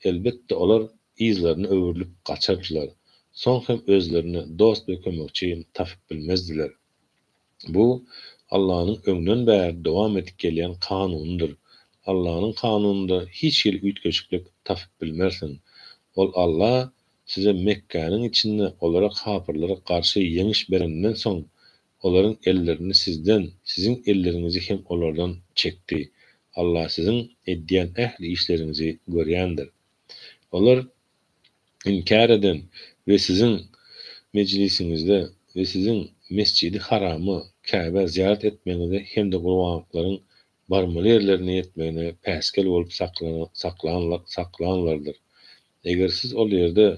elbetde olar yzlaryna öwrülip gaçardylar. Soň hem özlerine dost we kömekçi tapyp bilmezdiler. Bu, Allanyň öňden bäri dowam edip gelýän kanunydyr. Allanyň kanunynda hiç hili üýtgeşiklik tapyp bilmersiň. Ol Alla size Mekgäniň içinde olara kapyrlara garşy ýeňiş bereninden soň, olaryň ellerini sizden, siziň elleriňizi hem olardan çekdi. Alla siziň edýän ähli işleriňizi görýändir. Olar inkär eden we siziň mejlisiňizde we siziň Mesjidi Harama, Käbä, zyýarat etmegiňize hem-de gurbanlyklaryň barmaly ýerlerine ýetmegine päsgel bolup saklanlardyr. Eger siz ol ýerde,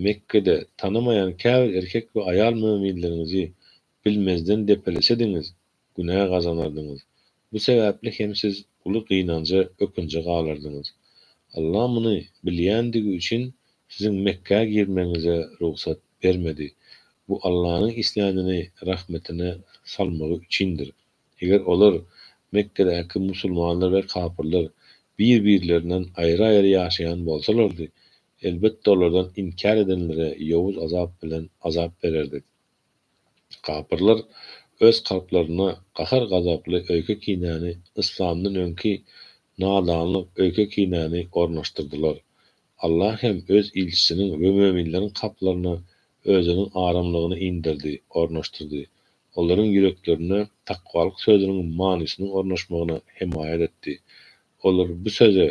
Mekgede, tanamaýan käbir erkek we aýal möminleriňizi bilmezden depelesediňiz, günä gazanardyňyz. Bu sebäpli hem siz uly gynanja, ökünje galardyňyz. Allah muny bilýändigi üçin siziň Mekgä girmegiňize rugsat bermedi. Bu Allanyň islänini rahmetine salmagy üçindir. Eger olar, Mekgedäki musulmanlar we kapyrlar, bir-birlerinden aýry-aýry ýaşaýan bolsalardy, elbetde olardan inkär edenlere ýowuz azap bilen azap bererdik. Kapyrlar öz kalplarynda gahar-gazaply öýke-kinäni, yslamdan öňki nadanlyk öýke-kinäni ornaşdyrdylar. Allah hem öz ilçisiniň we möminleriň kalplaryna. Özüniň aramlygyny inderdi, ornaşdyrdy. Olaryň ýüreklerine takwalyk sözüniň manysynyň ornaşmagyna hemaýat etdi. Olar bu söze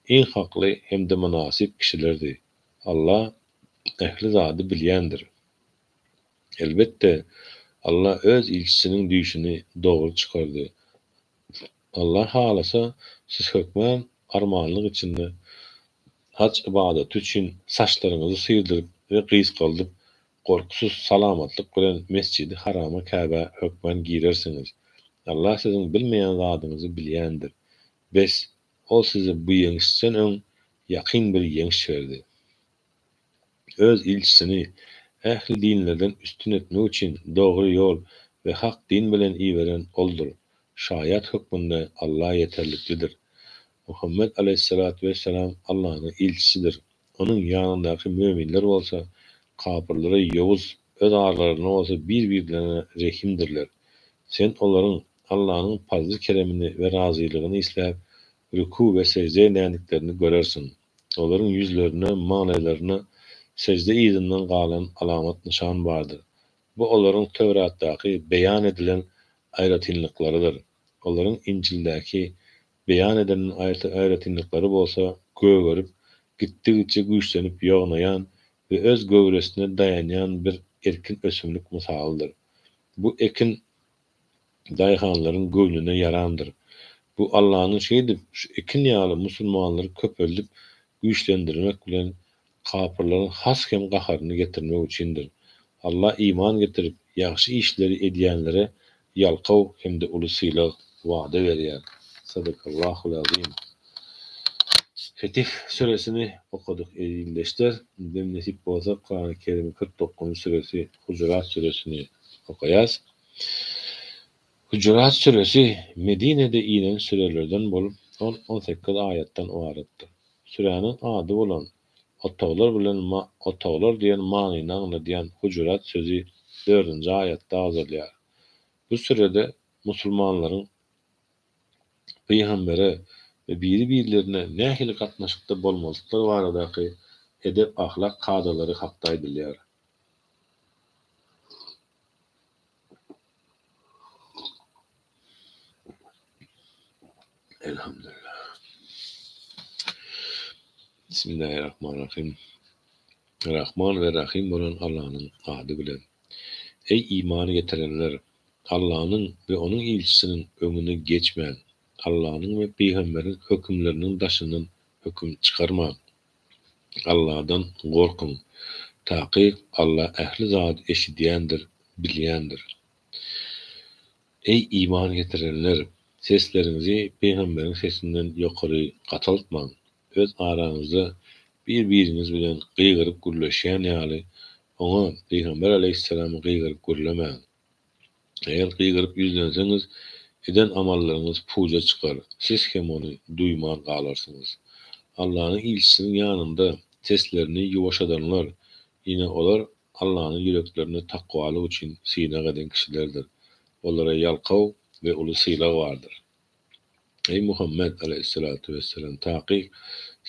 iň hakly hem-de mynasyp kişilerdi. Alla ähli zady bilýändir. Elbetde, Alla Öz ilçisiniň düýşüni dogry çykardy. Alla halasa, siz hökman armanlyk içinde haj ybadaty üçin saçlaryňyzy syrdyryp we gysgaldyp, gorkusyz, salamatlyk bilen Mesjidi Harama Käbä hökman girersiňiz. Alla siziň bilmeýän zadyňyzy bilýändir. Bes, Ol size bu ýeňişden öň ýakyn bir ýeňiş berdi. Öz ilçisini ähli dinlerden üstün etmek üçin dogry ýol we hak din bilen iberen Oldur. Şaýat hökmünde Alla ýeterliklidir. Muhammet aleýhissalatu wessalam Allanyň ilçisidir. Onuň ýanyndaky möminler bolsa kapyrlara ýowuz, öz aralarynda bolsa bir-birlerine rehimdirler. Sen olaryň Allanyň pazly-keremini we razylygyny isläp, rüku we sežde edýändiklerini görersiň. Olaryň ýüzlerinde, maňlaýlarynda sežde yzyndan galan alamat-nyşan bardyr. Bu olaryň Töwratdaky beýan edilen aýratynlyklarydyr. Olaryň Injildäki beýan edilen aýratynlyklary bolsa gögerip, gitdigiçe güýçlenip ýognaýan we öz göwresine daýanýan bir erkin ösümlik mysalydyr. Bu ekin daýhanlaryň göwnüne ýarandyr. Bu Allanyň şeýdip, şu ekin ýaly musulmanlary köpeldip güýçlendirmek bilen kapyrlaryň has hem gaharyny getirmek üçindir. Alla iman getirip, ýagşy işleri edýänlere ýalkaw hem-de uly sylag wada berýär. Sadakallahul azim. Fetih süresini okadyk eziz ildeşler. Indem nesip bolsa Kurany Kerimiň 49-njy süresi Hujurat süresini okaýas. Hujurat süresi Medinede inen sürelerden bolup, ol 18 aýatdan ybaratdyr. Süräniň ady bolan otaglar bilen otaglar diýen manyny aňladýan Hujurat sözi dördünji aýatda agzalýar. Bu sürede musulmanlaryň pygambere we biri-birlerine nähili gatnaşykda bolmalydyklary baradaky edep-ahlak kadalary hakda aýdylýar. Elhamdülillah. Bismillahirrahmanirrahim. Rahman we Rahim bolan Allanyň ady bilen. Eý iman getirenler! Allanyň we Onuň ilçisiniň öňüne geçmäň. Allanyň we pygamberiň hökümleriniň daşyndan höküm çykarmaň. Alladan gorkuň! Takyk Alla ähli zady eşidýändir, bilýändir. Eý, iman getirenler! Sesleriňizi pygamberiň sesinden ýokary gataltmaň! Öz araňyzda bir-biriňiz bilen gygyryp gürleşýän ýaly, oňa, pygamber aleýhissalama gygyryp gürlemäň! Eger gygyryp ýüzlenseňiz, eden amallaryňyz puja çykar, siz hem ony duýman galarsyňyz. Allanyň ilçisiniň ýanynda seslerini ýuwaşadanlar, ine olar Allanyň ýüreklerini takwalyk üçin synag eden kişilerdir. Olara ýalkaw we uly sylag bardyr. Eý, Muhammet, aleýhissalatu wessalam, takyk,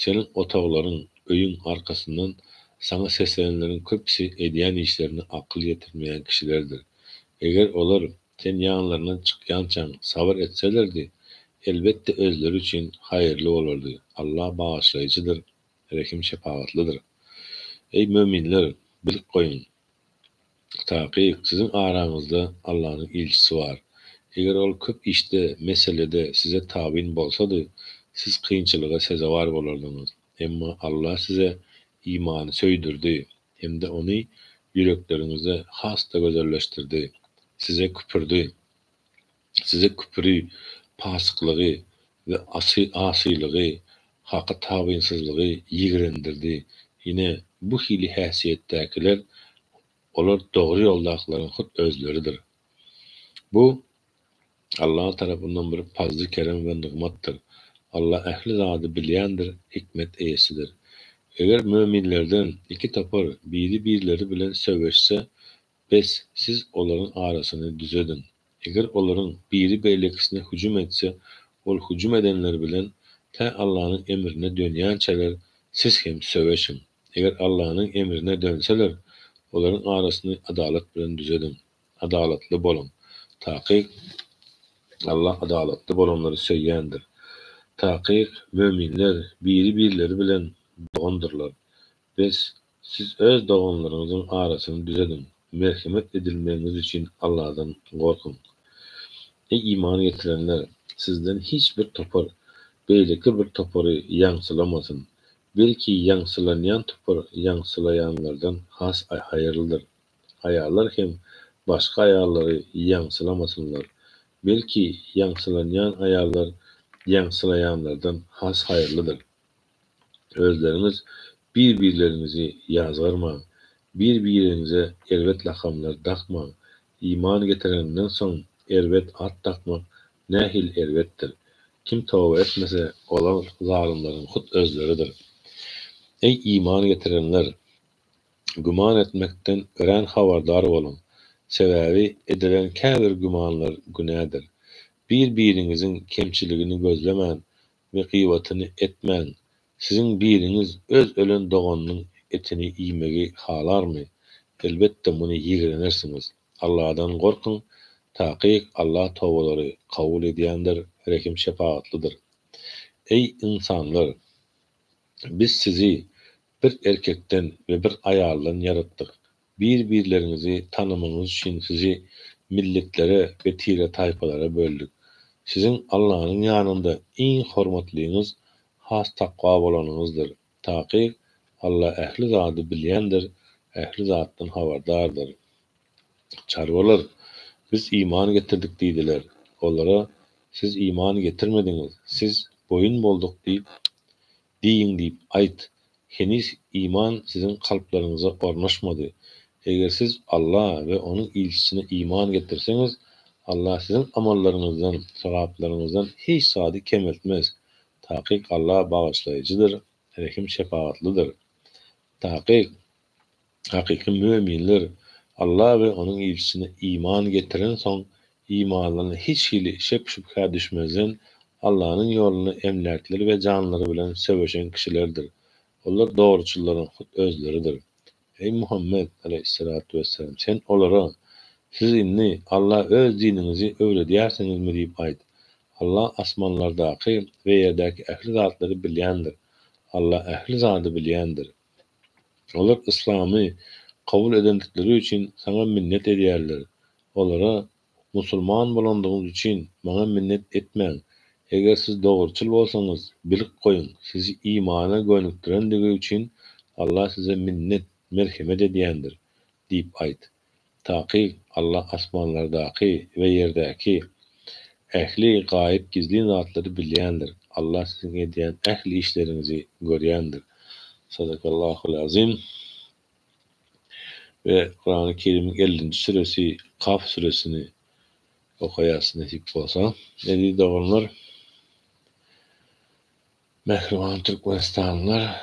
seniň otaglaryň, öýüň, arkasyndan saňa seslenenleriň köpüsi edýän işlerine akyl ýetirmeýän kişilerdir. Eger olar sen ýanlaryndan çykýançaň sabyr etselerdi, elbetde özleri üçin haýyrly bolardy. Alla bagyşlaýjydyr, rehim-şepagatlydyr. Eý, möminler, bilip goýuň! Takyk, siziň araňyzda Allanyň ilçisi bar. Eger ol köp işde, meselede, size tabyn bolsady, siz kynçylyga sezewar bolardyňyz. Emma Alla size imany söýdürdi hem-de ony ýürekleriňizde has-da gözelleşdirdi. Size küpürdi. Size küpüri, pasyklygy we asylygy, Haka tabynsyzlygy ýigrendirdi. Ine, bu hili häsiýetdäkiler, olar dogry ýoldakylaryň hut özleridir. Bu, Allah tarapyndan bir pazly-kerem we nygmatdyr. Allah ähli zady bilýändir, hikmet eýesidir. Eger möminlerden iki topar biri-birleri bilen söweşse, bes, siz olaryň arasyny düzediň. Eger olaryň biri beýlekisine hüjüm etse, ol hüjüm edenler bilen tä Allanyň emrine dönýänçäler siz hem söweşiň. Eger Allanyň emrine dönseler, Olaryň arasyny adalat bilen düzediň. Adalatly boluň. Takyk, Allah adalatly bolanlary söýýändir. Takyk, möminler biri-birleri bilen dogandyrlar. Bes, siz öz doganlaryňyzyň arasyny düzediň, merhemet edilmegiňiz üçin Allahdan gorkuň. Eý, iman getirenler! Sizden hiç bir topar beýleki bir topary ýaňsylamasyn. Belki ýaňsylanýan topar ýaňsylaýanlardan has haýyrlydyr. Aýallar hem başga aýallary ýaňsylamasynlar. Belki ýaňsylanýan aýallar ýaňsylaýanlardan has haýyrlydyr. Özleriňiz bir-birleriňizi ýazgarmaň, bir-biriňize erbet lakamlar dakmaň. Iman getireninden soň erbet at dakmak nähili erbetdir. Kim toba etmese, olar zalymlaryň hut özleridir. Eý, iman getirenler! Güman etmekden örän habardar boluň, sebäbi edilen käbir gümanlar günädir. Bir-biriňiziň kemçiligini gözlemän we gybatyny etmäň. Siziň biriňiz öz ölen doganynyň etini iýmegi halarmy? Elbetde muny ýigrenersiňiz. Allahdan gorkuň, takyk Allah tobalary kabul edýändir, rehim-şepagatlydyr. Eý, ynsanlar! Biz sizi bir erkekden we bir aýaldan ýaratdyk. Bir-birleriňizi tanamagyňyz üçin sizi milletlere we tire-taýpalara böldük. Siziň Allanyň ýanynda iň hormatlyňyz has takwa bolanyňyzdyr. Takyk, Alla ähli zady bilýändir, ähli zatdan habardardyr. Çarwalar, Biz iman getirdik diýdiler. Olara, Siz iman getirmediňiz, siz boýun bolduk diýip diýiň diýip aýt. Heniz iman siziň kalplaryňyza ornaşmady. Eger siz Alla we Onuň ilçisine iman getirseňiz, Alla siziň amallaryňyzdan, sogaplaryňyzdan hiç zady kemeltmez. Takyk Alla bagyşlaýjydyr, rehim-şepagatlydyr. Takyk, hakyky möminler Alla we Onuň ilçisine iman getirensoň, imanlaryna hiç hili şek-şübhä düşmezden, Allanyň ýolunda emläkleri we janlary bilen söweşen kişilerdir. Olar dogruçyllaryň hut özleridir. Eý, Muhammet, aleýhissalatu wessalam, sen olara, Siz indi Alla öz diniňizi öwredýärsiňizmi diýip aýt. Alla asmanlardaky we ýerdäki ähli zatlary bilýändir. Alla ähli zady bilýändir. Olar yslamy kabul edendikleri üçin saňa minnet edýärler. Olara, Musulman bolandygyňyz üçin maňa minnet etmäň. Eger siz dogruçyl bolsaňyz, bilip goýuň, sizi imana gönükdirendigi üçin Allah size minnet, merhemet edýändir diýip aýt. Takyk, Allah asmanlardaky we ýerdäki ähli gaýyp-gizlin zatlary bilýändir. Allah siziň edýän ähli işleriňizi görýändir. Sadakallahul azim. We Kurany Kerimiň ellinji süresi Kaf süresini okaýas nesip bolsa. Eziz doganlar, mähriban türkmenistanlylar,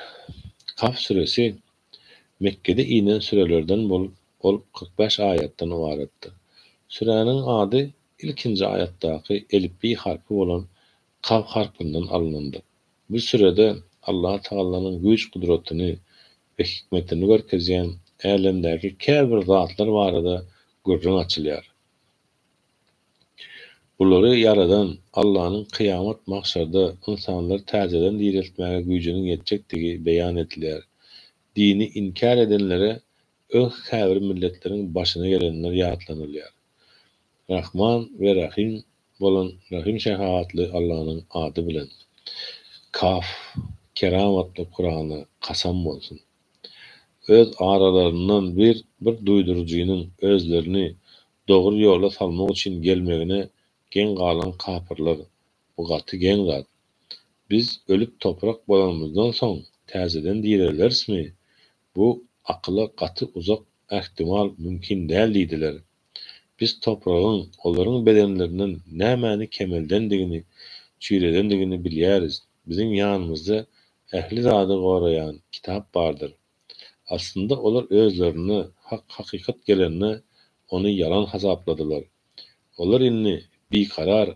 Kaf süresi Mekgede inen sürelerden bolup, ol 45 aýatdan ybaratdyr. Süräniň ady ilkinji aýatdaky elipbiý harpy bolan Kaf harpyndan alnandyr. Bu sürede Allah Tagalanyň güýç-gudratyny we hikmetini görkezýän älemdäki käbir zatlar barada gürrüň açylýar. Bulary ýaradan Allanyň kyýamat magşarda ynsanlary täzeden direltmäge güýjüniň ýetjekdigi beýan edilýär. Dini inkär edenlere öňki käbir milletleriň başyna gelenler ýatlanylýar. Rahman we Rahym bolan Rahym-şefagatly Allanyň ady bilen. Kaf, keramatly Kurana kasam bolsun! Öz aralaryndan bir bir duýduryjynyň özlerini dogry ýola salmak üçin gelmegine geň galan kapyrlar, Bu gaty geň zat. Biz ölüp toprak bolanymyzdan soň täzeden direlerismi? Bu akyla gaty uzak ähtimal, mümkin däl diýdiler. Biz topragyň olaryň bedenlerinden nämäni kemeldendigini, çüýredendigini bilýäris. Biziň ýanymyzda ähli zady goraýan kitap bardyr. Aslynda olar özlerine hak-hakykat gelende ony ýalan hasapladylar. Olar indi bikarar,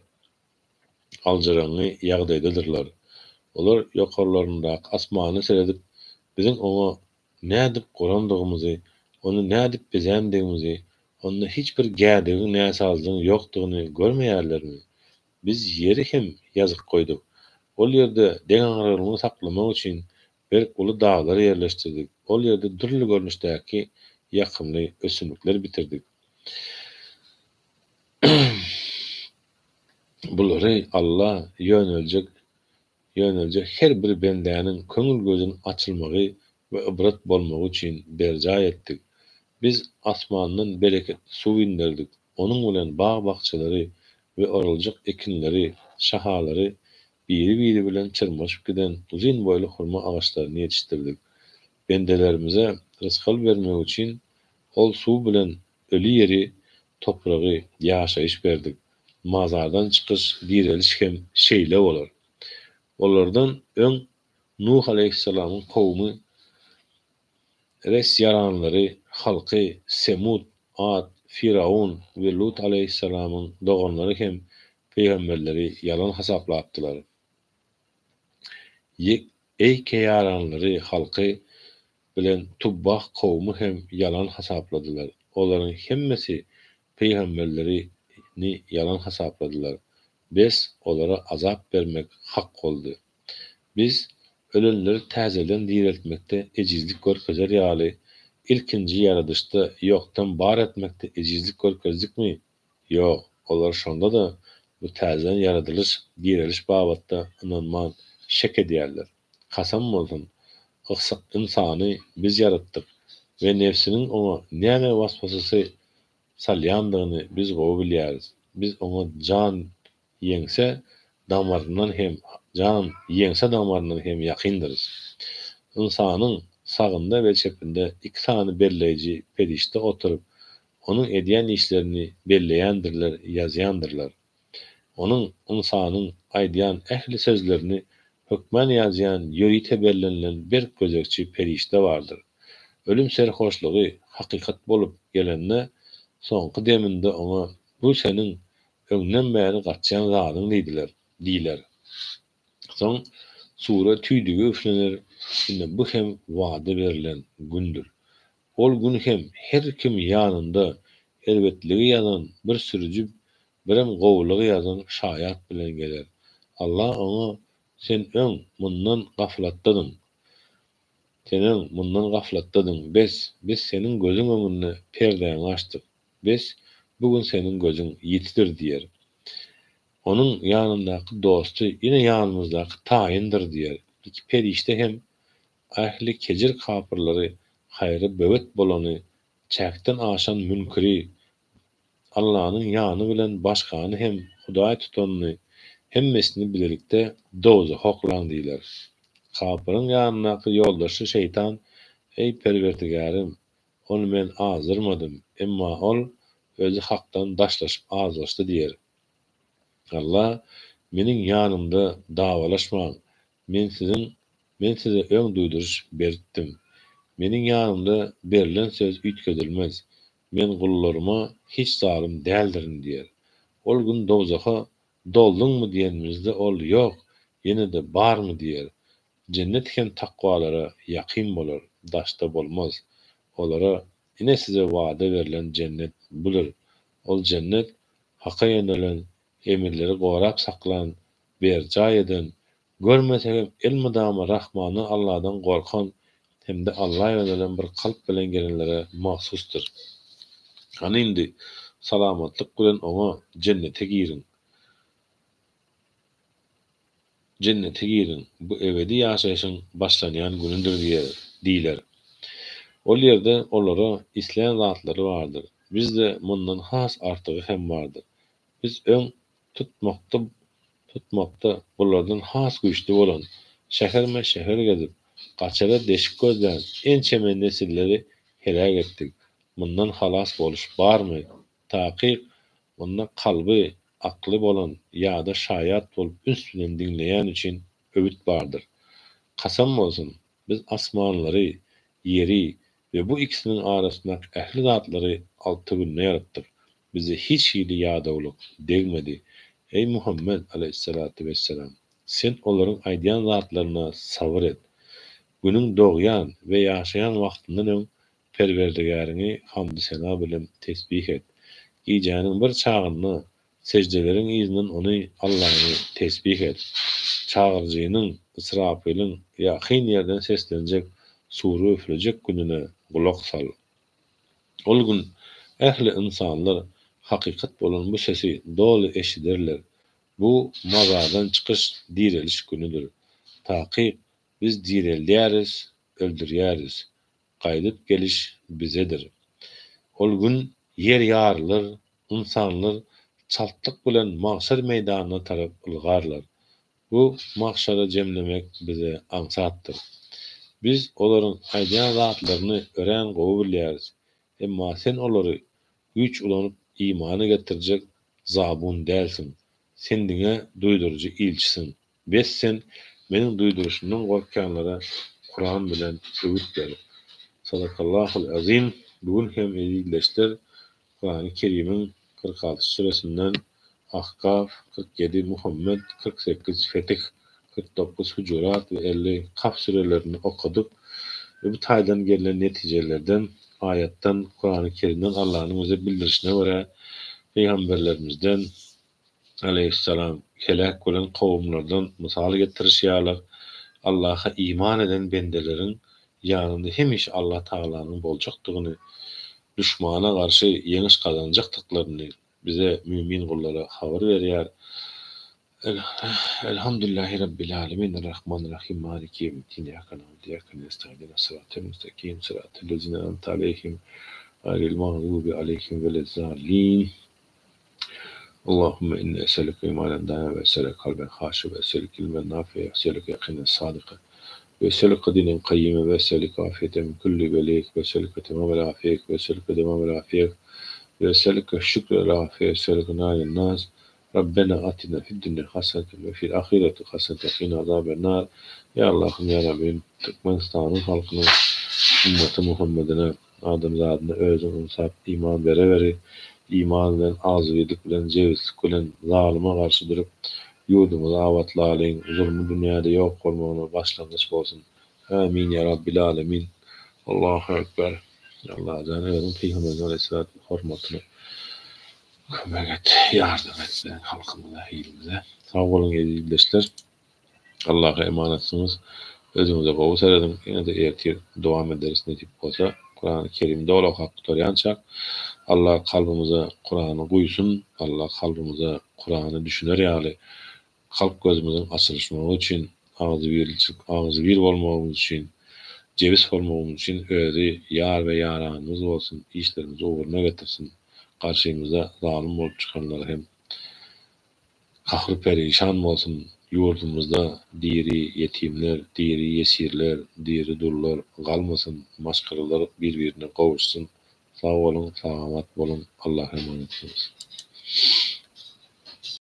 aljyraňňy ýagdaýdadyrlar. Olar ýokarlaryndaky asmana seredip, biziň oňa nädip gurandygymyzy. Ony nädip bezändigimizi, onda hiç bir gädigiň, näsazlygyň ýokdugyny görmeýärlermi? Biz ýeri hem ýazyk goýduk. Ol ýerde deňagramlylygy saklamak üçin berk uly daglar ýerleşdirdik. Ol ýerde dürli görnüşdäki ýakymly ösümlikler bitirdik. Bulary Alla ýöneljek ýöneljek her bir bendäniň köňül gözüniň açylmagy we ybrat bolmagy üçin berjaý etdik. Biz asmandan bereketli suw inderdik, onuň bilen bag-bakjalary we oraljak ekinleri, şahalary biri-biri bilen çyrmaşyp giden uzyn boýly hurma agaçlaryny ýetişdirdik. Bendelerimize rysgal bermek üçin ol suw bilen öli ýeri, topragy ýaşaýyş berdik. Mazardan çykyş, direliş hem şeýle bolar. Olardan öň Nuh aleýhissalamyň kowumy, Res ýaranlary, halky, Semud, Ad, Firaun we Lut aleýhissalamyň doganlary hem pygamberleri ýalan hasaplapdylar. Eýke ýaranlary, halky, bilen Tubbah kowumy hem ýalan hasapladylar. Olaryň hemmesi pygamberleri ni ýalan hasapladylar. Bes, olara azap bermek hak boldy. Biz, ölenleri täzeden direltmekde ejizlik görkezer ýaly, ilkinji ýaradyşda ýokdan bar etmekde ejizlik görkezdikmi? Ýok, olar şonda-da bu täzeden ýaradylyş, direliş babatda ynanman şek edýärler. Kasam bolsun, ynsany Biz ýaratdyk we nebsiniň oňa näme waswasasy salýandygyny Biz gowy bilýäris. Biz oňa jan ýeňse damaryndan hem jan ýeňse damaryndan hem ýakyndyrys. Ynsanyň sagynda we çepinde iki sany belleýji perişde oturyp, onuň edýän işlerini belleýändirler, ýazýandyrlar. Onuň, ynsanyň, aýdýan ähli sözlerini hökmän ýazýan ýörite bellenilen berk gözegçi perişde bardyr. Ölüm serhoşlygy hakykat bolup gelende, soňky deminde oňa Bu seniň öňden bäri gaçýan zadyň diýdiler, diýler. Soň sura tüýdügi üflener, ine bu hem wada berlen gündür. Ol gün hem her kim ýanynda erbetligi ýazan bir sürüji birem gowulygy ýazan şaýat bilen geler. Allah oňa Sen öň mundan gaflatdadyň. Sen öň mundan gaflatdadyň. Bes, biz seniň gözüň öňünde perdäňi açdyk. Bes, bu gün seniň gözüň ýitidir diýer. Onuň ýanyndaky dosty ine ýanymyzdaky taýyndyr diýer. Iki perişde hem ähli kejir kapyrlary, haýra böwet bolany, çäkden aşan münküri, Allanyň ýany bilen başgany hem hudaý tutanyny, hemmesini bilelikde dowzaha oklaň diýler. Kapyryň ýanyndaky ýoldaşy şeýtan, Eý, Perwerdigärim, ony men azdyrmadym, emma ol özi hakdan daşlaşyp azlaşdy diýer. Alla, Meniň ýanymda dawalaşmaň, Men siziň Men size öň duýduryş beripdim. Meniň ýanymda berlen söz üýtgedilmez. Men gullaryma hiç zalym däldirin diýer. Ol gün dowzaha Dolduňmy diýenimizde ol Ýok, ýene-de barmy diýer. Jennet hem takwalara ýakyn bolar, daşda bolmaz. Olara Ine size wada berlen jennet budur. Ol jennet Haka ýönelen, emirleri gorap saklan, berjaý eden, görmesegem elmydama Rahmandan Alladan gorkan hem-de Alla ýönelen bir kalp bilen gelenlere mahsusdyr. Hany indi salamatlyk bilen oňa, jennete giriň. Jennete giriň, bu ebedi ýaşaýşyň başlanýan günüdir diýer, diýler. Ol ýerde olara islän zatlary bardyr. Bizde mundan has artygy hem bardyr. Biz öň tutmakda tutmakda bulardan has güýçli bolan, şäherme-şäher gezip, gaçara deşik gözlän ençeme nesilleri heläk etdik. Mundan halas boluş barmy? Takyk, munda kalby, akly bolan ýa-da şaýat bolup üns bilen diňleýän üçin öwüt bardyr. Kasam bolsun, biz asmanlary, ýeri we bu ikisiniň arasyndaky ähli zatlary alty günde ýaratdyk. Bize hiç hili ýadawlyk degmedi. Eý, Muhammet, aleýhissalatu wessalam! Sen olaryň aýdýan zatlaryna sabyr et. Günüň dogýan we ýaşaýan wagtyndan öň. Perwerdigäriňi hamdy-sena bilen tesbih et. Gijäniň bir çagynda Sejdeleriň yzyndan Ony, Allany, tesbih et. Çagyryjynyň, Israpylyň, ýakyn ýerden seslenjek, sura üflejek gününe gulak sal. Ol gün ähli ynsanlar hakykat bolan bu sesi doly eşiderler. Bu mazardan çykyş, direliş günüdir. Takyk, Biz direldýäris, öldürýäris. Gaýdyp geliş Bizedir. Ol gün ýer ýarylar, ynsanlar çaltlyk bilen magşar meýdanyna tarap ylgarlar. Bu magşara jemlemek Bize aňsatdyr. Biz olaryň aýdýan zatlaryny örän gowy bilýäris. Emma sen olary güýç ulanyp imana getirjek zabun dälsiň. Sen diňe duýduryjy ilçisiň. Bes sen meniň duýduryşymdan gorkýanlara Kuran bilen öwüt ber. Sadakallahul azim Bu gün hem eziz ildeşler Kurany Kerimiň 46 süresinden Ahkaf, 47 Muhammet, 48 Fetih, 49 Hujurat we 50 Kaf sürelerini okadyk we bu taýdan gelnen netijelerden aýatdan Kurany Kerimden Allanyň bize bildirişine görä pygamberlerimizden aleýhissalam, heläk bolan kowumlardan mysal getiriş ýaly, Allaha iman eden bendeleriň ýanynda hemişe Allah Tagalanyň boljakdygyny, duşmana garşy ýeňiş gazanjakdyklaryny bize mümin gullara habar berýär. Elhamdülillahi Rabbil alemin Errahmanirrahim Maliki ýewmiddin Iyyake na'budu we iyyake nestaîn Ihdinas syratal mustakim Syratal lezine en'amte aleyhim Gaýril magdubi aleyhim welezzallin Allahümme inni es'elüke imanen daime ve es'elüke kalben haşi ve es'elüke ilmen nafi'e ve es'elüke yakinen sadıka ve es'elüke dinen kayyime ve es'elüke afiyeten min kulli beliyek ve es'elüke temamel afiyek ve es'elüke devamel afiyek ve es'elüke şükrel afiye ve es'elüke nâlen nâs Rabbena atina fid dünýa haseneten ve fil ahireti haseneten ve qina azaben nar Ýa Allahym ýa Rabbim Türkmenistanyň halkynyň ümmaty Muhammedine adamzadyna özüň ynsap iman bereweri iman bilen agzybirlik bilen jebislik bilen zalyma garşy durup ýurdumyzy abatlalyň zulmy dünýäde ýok bolmagyna başlangyç bolsun Amin ýa Rabbil alemin Allahu ekber Allajan özüň pygamberiniň aleýhissalatu hormatyna kömek et ýardam et biziň halkymyza ilimize sag boluň eziz ildeşler Allaha emanatsyňyz özüňize gowy serediň ýene-de ertir dowam ederis nesip bolsa Kurany Kerimi doly okap gutarýançak Allah kalbymyza Kurany guýsun Allah kalbymyza Kurany düşüner ýaly kalp gözümiziň açylyşmagy üçin agzybirçilik agzybir bolmagymyz üçin jebis bolmagymyz üçin özi ýar we ýaranymyz bolsun işlerimizi ugruna getirsin garşymyzda zalym bolup çykanlary hem Kahr-perişan bolsun ýurdumyzda diri ýetimler, diri ýesirler, diri dullar galmasyn, maşgalalar bir-birine gowuşsyn. Sag boluň, sag-amat boluň, Allaha emanetsyňyz.